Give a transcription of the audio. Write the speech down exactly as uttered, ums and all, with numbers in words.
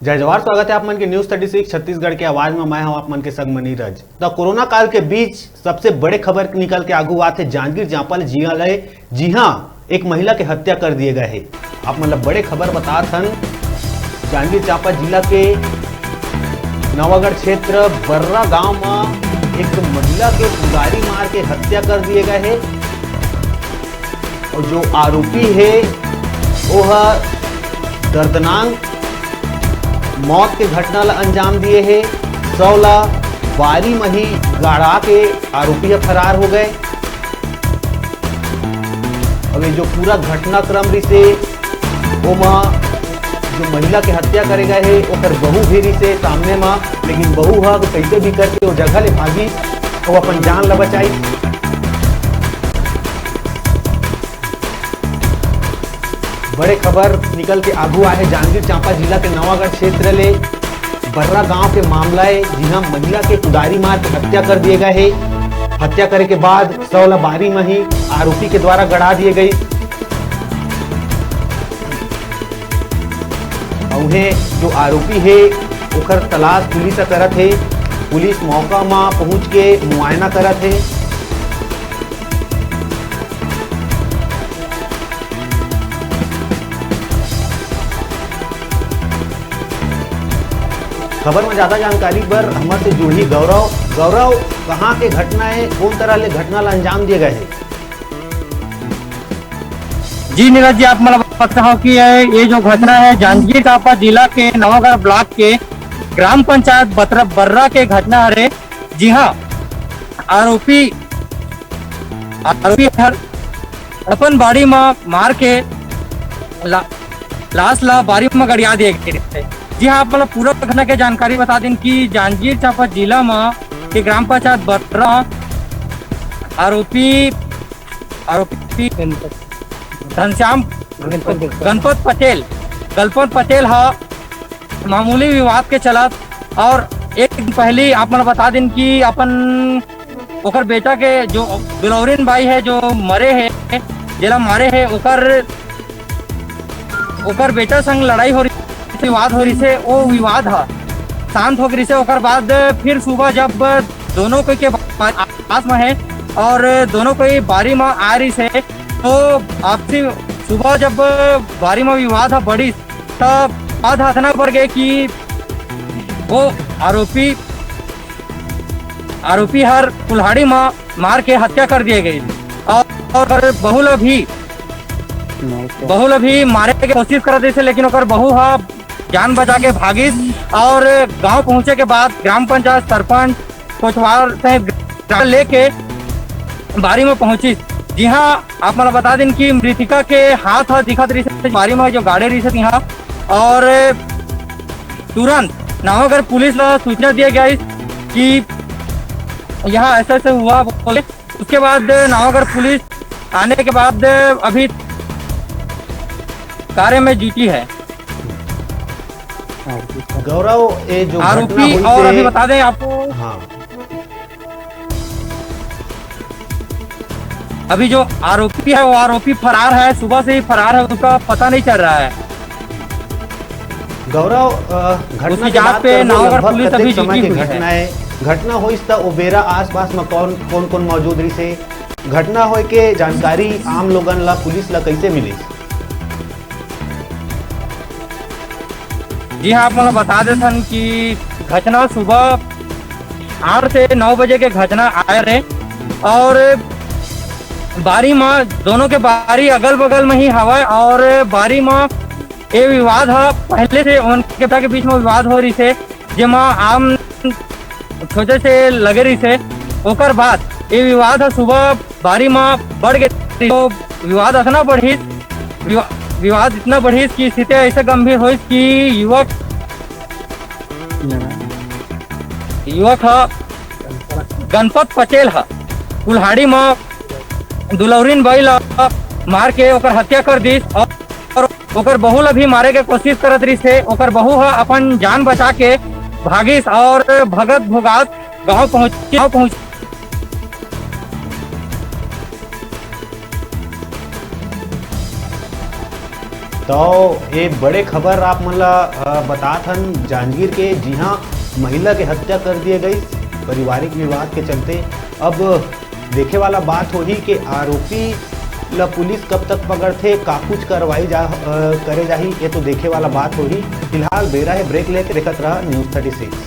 जय जवाहर, स्वागत है आप मन के News Thirty Six छत्तीसगढ़ के आवाज में। मैं हूं आप मन के संग म नीरज। त कोरोना काल के बीच सबसे बड़े खबर निकल के आगू आत हे जांजगीर चांपा जिला ले, जिहां एक महिला के हत्या कर दिए गए हे। आप मन ला बड़े खबर बतात हन, जांजगीर चांपा जिला के नवागढ़ क्षेत्र बर्रा गांव में एक महिला के कुदारी मार के हत्या कर दिए गए हे। और जो आरोपी हे, वो ह दर्दनाक मौत के घटना ला अंजाम दिए हे। शव ला बारी म ही गड़ा के आरोपी ह फरार हो गए। अब ये जो पूरा घटनाक्रम रिसे, ओमा जो महिला के हत्या करे गए हे, ओकर बहू भी रिसे सामने म, लेकिन बहू ह कइसे भी करके वो जगह ले भागी, वो अपन जान ला बचाई। बड़े खबर निकल के आगू आए हे जांजगीर चांपा जिला के नवागढ़ क्षेत्र ले बर्रा गांव के मामला हे, जिहां महिला के कुदारी मार के हत्या कर दिए गए हे। हत्या करे के बाद शव ला बारी म ही आरोपी के द्वारा गड़ा दिए गई। अउ उहें जो आरोपी हे, ओकर तलाश पुलिस ह करत हे। पुलिस मौका म पहुंच के मुआयना करत हे। खबर में ज्यादा जानकारी बर हमर से जुड़ही गौरव। गौरव, कहाँ के घटना हे, कौन तरह ले घटना ला अंजाम दिए गए हे? जी नीरज जी, आप मन ला बता हव कि ये, ये जो घटना हे जांजगीर चांपा जिला के नवागढ़ ब्लॉक के ग्राम पंचायत बतरा-, बर्रा के घटना हरे, जिहां आरोपी, आरोपी हर अपन बाड़ी म मार के ला-, लाश ला बारी म गड़िया दिए गए। जी हाँ, आप मन ला पूरा घटना के जानकारी बता दिन कि जांजगीर चांपा जिला म के ग्राम पंचायत बर्रा आरोपी, आरोपी घनश्याम, गणपत पटेल, गणपत पटेल ह मामूली विवाद के चलत और एक दिन पहली आप मन बता दिन कि अपन ओकर बेटा के जो दुलौरिन बाई हे, जो मरे हे, जेला मारे हे, ओकर, ओकर बेटा संग लड़ाई हो रही, विवाद हो रही से, वो विवाद ह शांत हो गई से। ओकर बाद फिर सुबह जब दोनों कोई के बा-, आस में हे और दोनों कोई बारी में आ रही से, तो आपसी सुबह जब बारी में विवाद ह बढ़ी, तब बात ह अतना बढ़ गए कि वो आरोपी, आरोपी हर कुल्हाड़ी म मार के हत्या कर दिए गई। और, और बहू ल भी, बहू ल भी मारे के कोशिश करत रहिसे, लेकिन ओकर बहू ह जान बचा के भागिस और गांव पहुंचे के बाद ग्राम पंचायत सरपंच कोटवार सहित ग्राम लेके बारी में पहुंचिस। जी हाँ, आप मन ल बता दिन कि मृतिका के हाथ ह दिखत रहिसे बारी में, जो गाड़े रहिसे यहाँ, और तुरंत नवागढ़ पुलिस ला सूचना दिया गया कि यहाँ ऐसा ऐसा हुआ बोले। उसके बाद नवागढ़ पुलिस आने के बाद अभी कार्य में जुटी है। गौरव, ये जो घटना आरोपी, हुई और से अभी बता दें आपको, हाँ। अभी जो आरोपी है, वो आरोपी फरार है, सुबह से ही फरार है, उसका पता नहीं चल रहा है। गौरव, अ, घटना उसकी के जांच बात पे करबो, नवागढ़ लगभग पुलिस कतेक अभी समय जुटी के हुई है। घटना है? घटना होइस त ओ बेरा आसपास में कौन, कौन, कौन मौजूद रहिसे? घटना होए के जानकारी आम लोगन ला, पुलिस ला कैसे मिली? जी हाँ, आप मन ला बता देथन कि घटना सुबह आठ से नौ बजे के घटना आए रहे और बारी म दोनों के बारी अगल बगल में ही हवय और बारी म ये विवाद ह पहले से उनके के बीच में विवाद हो रहिसे, जेमा आम छोटे से लगे रहिसे। ओकर बाद ये विवाद ह सुबह बारी म बढ़ गए, तो विवाद अतना बढ़िस, विवा-, विवाद इतना बढ़िस कि स्थिति ऐसे गंभीर होइस कि युवक, युवक ह गणपत पटेल ह कुल्हाड़ी म दुलौरिन बाई ल मार के ओकर हत्या कर दिस और ओकर बहू ल भी मारे के कोशिश करत रहिस हे। ओकर बहू ह अपन जान बचा के भागिस और भगत भोगात गांव पहुंच, गांव पहुंच। तो ये बड़े खबर आप मन ला, अ, बतात हन जांजगीर के, जिहां महिला के हत्या कर दिए गई पारिवारिक विवाद के चलते। अब देखे वाला बात होही कि आरोपी ला पुलिस कब तक पकड़थे, का कुछ कार्रवाई जा, अ, करे जाही, ये तो देखे वाला बात होही। फिलहाल बेरा हे ब्रेक लेके, देखत रहा न्यूज़ थर्टी सिक्स।